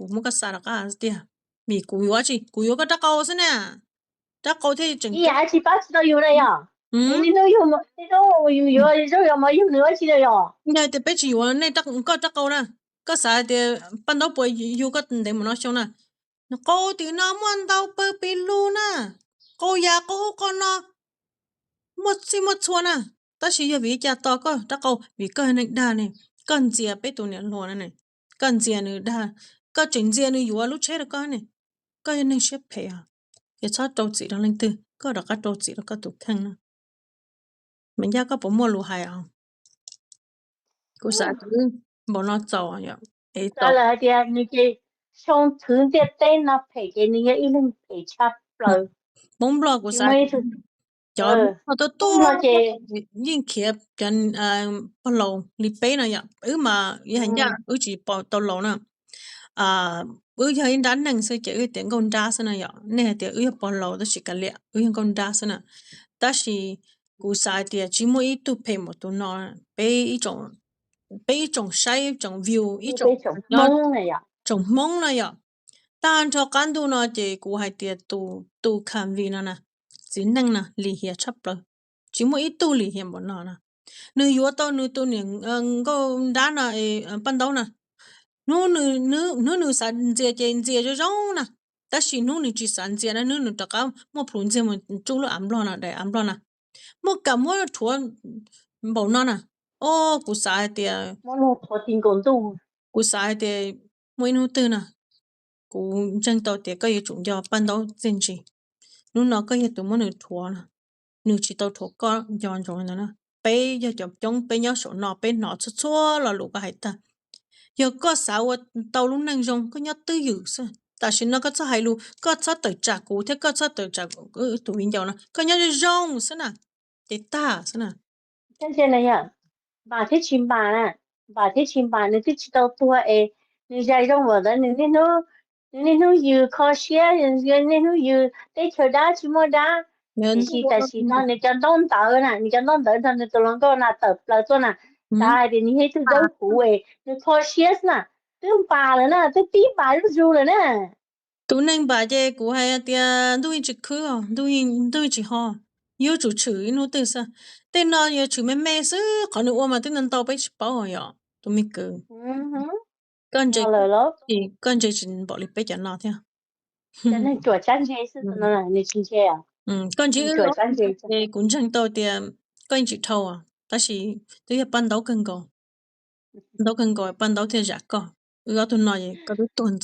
kuv muab koj xa rov qab tiag. Vim kuv yuav tsis, kuv yuav koj rab qau xwb na. Rab qau thiaj tseem ib yam tsis pab tsis tau yus na yom. Niaj hnub yus, niaj hnub yus yuav zaub yuav mov yug nws ua tsi na yom. Yog tias peb tsis yuav nej, koj rab qau na, koj xav tias Paj Ntaub puas yug koj ntev mus no xyoo na? Qau tim no muaj ntau pawg pis lug na, qau yas qau ub qau no muaj txij muaj txhua na. Tab sis yog vim li cas tos koj rab qau? Vim koj yog neeg dag ne, koj ntxias peb tus niam hluas na ne, koj ntxias nws dag, koj tseem ntxias nws yuav lub tsheb rau koj ne. Koj yog neeg siab phem os, ces txhob rau txim rau leej twg, koj rov qab rau txim rau koj tus kheej na. Me Ncaj, koj puas muaj lus hais os? Kuv xav tias npaum no txaus, es txaus lawm hais tias nws ces xyoo thwv ntiaj teb no phem ces nws yog ib leeg phem tshaj plaws. Hmoob Nplog kuv xav, cov tuaj tuaj yeej khiav cov pog laus li peb no yom, wb mas yog hais ncaj wb tsis pom tau laus na. Wb yog ib nrab neeg xwb ces wb tias nkauj nrab xwb na yom, nej hais tias wb yog pog laus tab sis kav liam, wb yog nkauj nrab xwb na. Tab sis kuv xav hais tias tsis muaj ib tug phem npaum tus no, peb ib tsoom saib tsoom view ib tsoom Hmoob na yom. Tag nrho qab ntuj no ces kuv hais tias tus, tus Khavi no na, txiv neej no lim hiam tshaj plaws, tsis muaj ib tug lim hiam npaum no na. Nws yuav tau nws tus niam nkauj nrab no, Paj Ntaub na, hnub nws xav ntxias ces ntxias zoo zoo na, tab sis hnub nws tsis xav ntxias na, hnub nws rov qab muab plhus ntxiag mus tsuj lub av nplog no, daim av nplog na, muab kam muab rhuav npaum no na. O, kuv xav hais tias, kuv xav hais tias muaj ib hnub twg na, kuv ntseeg tau tias koj yuav tsum nco Paj Ntaub txiaj ntsig. Hnub no koj yog tus muab nws rhuav no, nws tsis tau rhuav koj, nco ntsoov li ntawd na. Peb yog cov coob, peb nyob saum no peb hnov txhua txhua lo lus koj hais tag. Yog koj xav ua tau lub neej zoo, koj nyob twj ywm xwb. Tam sim no koj txhob hais lus, koj txhob tawm tsam kuv thiab koj txhob tawm tsam tus viv ncaus no, koj nyob zoo zoo xwb na, ces tag xwb na. Npam thiab tsis npam na, npam thiab tsis npam, nws twb tsis tau tuag es nws zais zoo npaum ntawd, nws niaj hnub yws kho siab, niaj hnub yws teb chaws dab tsis muaj dab. Tiam sis tam sim no nws cov ntaub ntawv na, nws cov ntaub ntawv nrog nws tus hluas nkauj na tawm plaws tuaj na, xav hais tias nws yog ib tug dawb huv es nws kho siab xwb na, twb npam lawm na, twb pib npam zuj zus lawm na. Tus neeg npam ces kuv hais tias ntuj yeej tsis khwb, ntuj yeej tsis ho, yuav tsum tshwm ib hnub twg xwb. Tej no yuav tshwm me me xwb, qhov nws ua mas twb ntau ntau peb tsis paub yom tus me kwv. Koj ntse, koj ntse tsis npaum li peb cov no thiab. Koj ntse, kuv ntseeg tau tias koj yeej tsis dhau, tab sis twb yog Paj Ntaub kawg nkaus, Ntaub kawg nkaus Paj Ntaub thiaj zam koj. Wb ob tug no es koj twb tuag ntxov.